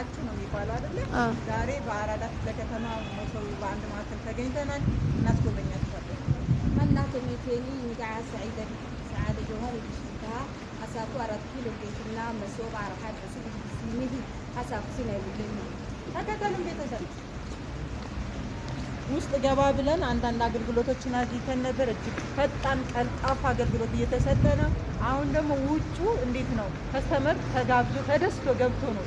ትችላላችሁ ነው የሚባለው አይደለ? ዛሬ በአራዳ ክፍለ ከተማ መሶብ በአንድ ማዕከል ተገኝተናል። እናስጎበኛችኋለን። መላተ ሜቴኒ ንጋዓ ሰዒደ ሰዓደ ጀውሃር ይብሽታ አሳኩ 4 ኪሎ ጌትና መሶብ አርሓድ ዕሱብ ሲኒሂ አሳኩ ሲና ይብለኒ። ተከተሉን ቤተሰብ። ውስጥ ገባ ብለን አንዳንድ አገልግሎቶችን አግኝተን ነበር። እጅግ ፈጣን ቀልጣፋ አገልግሎት እየተሰጠ ነው። አሁን ደግሞ ውጩ እንዴት ነው? Customer ተጋብዞ ተደስቶ ገብቶ ነው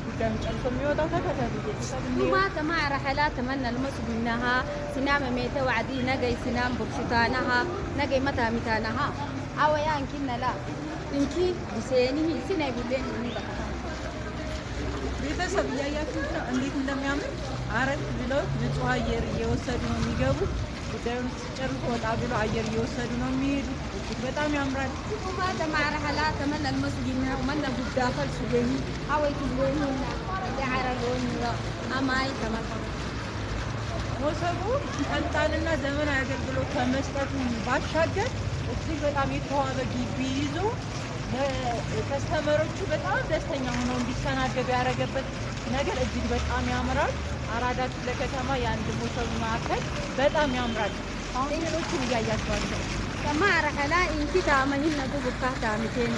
ጉዳዩን ጨርሶ የሚወጣው። ተከተሉ ቤተሰብ። ቱማ ተማ ረሐላ ተመና ልመስጉናሃ ሲናመ ሜተ ዋዕዲ ነገይ ሲናም ቡርሽታናሃ ነገይ መታሚታናሃ አወያ እንኪነላ እንኪ ዲሴኒሂ ሲና ይብለኒ በከታ። ቤተሰብ እያያችሁት ነው እንዴት እንደሚያምር። አረፍ ብለው ንጹህ አየር እየወሰዱ ነው የሚገቡት። ጉዳዩን ሲጨርሱ ወጣ ብለው አየር እየወሰዱ ነው የሚሄዱት። እጅግ በጣም ያምራል። ቱማ ተማ ረሐላ ተመና ልመስጉና ወመና ጉዳፈል ሱገኒ አወይ ትጎኑና ያዓረሎኒ አማይ ተመታ። መሶቡ ፈጣንና ዘመናዊ አገልግሎት ከመስጠቱ ባሻገር እጅግ በጣም የተዋበ ግቢ ይዞ customer ኦቹ በጣም ደስተኛ ሆነው እንዲስተናገዱ ያደረገበት ነገር እጅግ በጣም ያምራል። አራዳ ክፍለ ከተማ የአንድ መሶብ ማዕከል በጣም ያምራል። Fountain ኦቹን እያያቸዋቸው። ተማ ረሐላ እንኪ ታመሂነ ጉቡካ ታሚቴኒ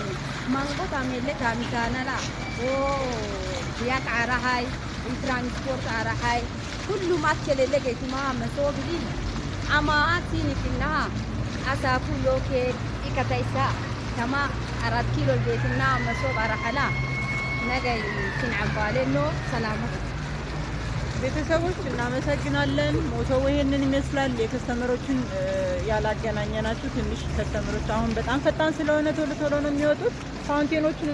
ማንጎ ታሜለ ታሚታነላ ኦ ቢያቅ አረሃይ ትራንስፖርት አረሃይ ሁሉም አከለለ ገይቱማ መሶብ ሊ አማ ሲኒክናሃ አሳኩ ሎኬ ኢከተይሳ ተማ 4 ኪሎ ቤትና መሶብ አረሐላ ነገይ ሲንዓባሌኖ ሰላመት። ቤተሰቦች እናመሰግናለን። መሶቡ ይሄንን ይመስላል። የ customer ኦችን ያላገናኘናችሁ ትንሽ customer ኦች አሁን በጣም ፈጣን ስለሆነ ቶሎ ቶሎ ነው የሚወጡት። Fountain ኦቹን